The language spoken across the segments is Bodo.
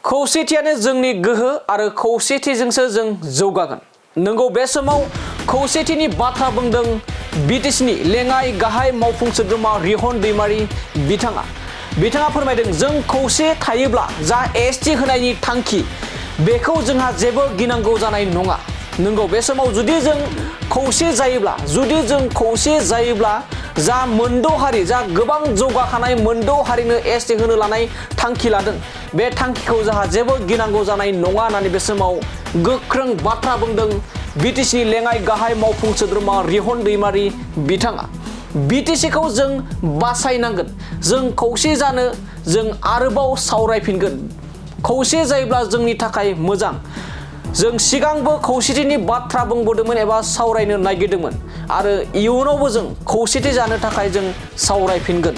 खौसेथियानो जोंनि गोहो आरो खौसेथिजोंसो जों जौगागोन। नंगौ, बे समाव खौसेथिनि बाथ्रा बुंदों बिटिसिनि लेङाइ गाहाय मावफुं सोद्रोमा रिहन दैमारि बिथाङा फोरमायदों, जों खौसे थायोब्ला जा एसटि होनायनि थांखि बेखौ जोंहा जेबो गिनांगौ जानाय नङा। नंगौ, बे समाव जुदि जों खौसे जायोब्ला जा मोनद' हारि, जा गोबां जौगाखानाय मोनद' हारिनो एसटि होनो लानाय थांखि लादों, बे थांखिखौ जोंहा जेबो गिनांगौ जानाय नङा होननानै बे समाव गोख्रों बाथ्रा बुंदों बिटिसिनि लेङाइ गाहाय मावफुं सोद्रोमा रिहन दैमारि बिथाङा। बिटिसिखौ जों बासायनांगोन, जों खौसे जानो जों आरोबाव सावरायफिनगोन। खौसे जायोब्ला जोंनि थाखाय मोजां। जों सिगांबो खौसेथिनि बाथ्रा बुंबोदोंमोन एबा सावरायनो नागिरदोंमोन आरो इयुनावबो जों खौसेथि जानो थाखाय जों सावरायफिनगोन।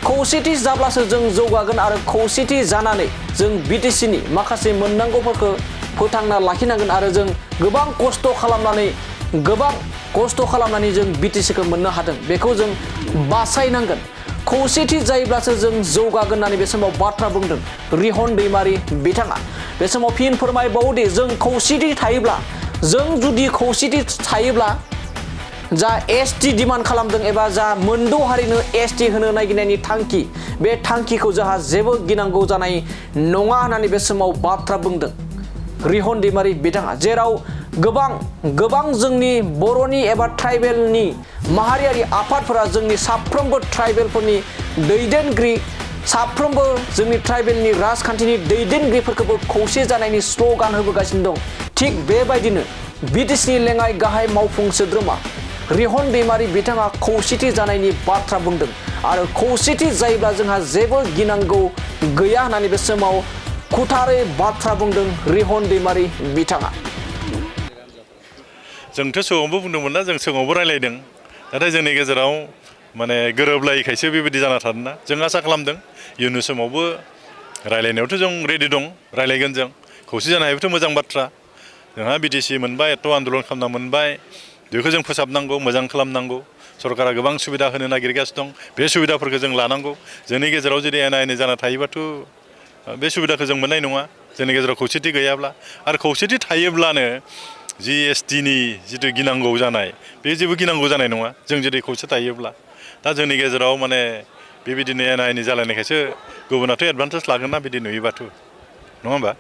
खौसेथि जाब्लासो जों जौगागोन आरो खौसेथि जानानै जों बिटिसिनि माखासे मोननांगौफोरखौ फोथांना लाखिनांगोन आरो जों गोबां खस्थ' खालामनानै जों बिटिसिखौ मोननो हादों, बेखौ जों बासायनांगोन। खौसेथि जायोब्लासो जों जौगागोन होननानै बे समाव बाथ्रा बुंदों रिहन दैमारि बिथाङा। बे समाव फिन फोरमायबावोदि जों जुदि खौसेथि थायोब्ला जा एसटि डिमान्ड खालामदों एबा जा मोनद' हारिनो एसटि होनो नागिरनायनि थांखि, बे थांखिखौ जोंहा जेबो गिनांगौ जानाय नङा होननानै बे समाव बाथ्रा बुंदों रिहन दैमारि बिथाङा। जेराव गोबां जोंनि बर'नि एबा ट्राइबेलनि माहारियारि आफादफोरा जोंनि साफ्रोमबो ट्राइबेलफोरनि दैदेनगिरि, साफ्रोमबो जोंनि ट्राइबेलनि राजखान्थिनि दैदेनगिरिफोरखौबो खौसे जानायनि स्ल'गान होबोगासिनो दं। थिग बेबायदिनो बिटिसिनि लेङाइ गाहाय मावफुं सोद्रोमा रिहन दैमारि बिथाङा खौसेथि जानायनि बाथ्रा बुंदों आरो खौसेथि जायोब्ला जोंहा जेबो गिनांगौ गैया होननानै बे समाव खुथारै बाथ्रा बुंदों रिहन दैमारि बिथाङा। जोंथ' सिगाङावबो बुंदोंमोन ना, जों सिगाङावबो रायलायदों, नाथाय जोंनि गेजेराव गोरोबलायिखायसो बेबायदि जाना थादोंना। जों आसा खालामदों इयुननि समावबो रायलायनायावथ' जों रेडि दं, रायलायगोन जों। खौसे जानो हायोबाथ' मोजां बाथ्रा। जोंहा बिटिसि मोनबाय, एथ' आन्दलन खालामना मोनबाय, बेखौ जों फोसाबनांगौ, मोजां खालामनांगौ। सरकारा गोबां सुबिदा होनो नागिरगासिनो दं, बे सुबिदाफोरखौ जों लानांगौ। जोंनि गेजेराव जुदि एना एनि जाना थायोबाथ' बे सुबिदाखौ जों मोननाय नङा, जोंनि गेजेराव खौसेथि गैयाब्ला। आरो खौसेथि थायोब्लानो जि एसटिनि जिथु गिनांगौ जानाय, बे जेबो गिनांगौ जानाय नङा, जों जुदि खौसे थायोब्ला। दा जोंनि गेजेराव बेबायदिनो एना एनि जालायनायखायसो गुबुनाथ' एडभान्टेज लागोन ना बिदि नुयोबाथ', नङा होमबा?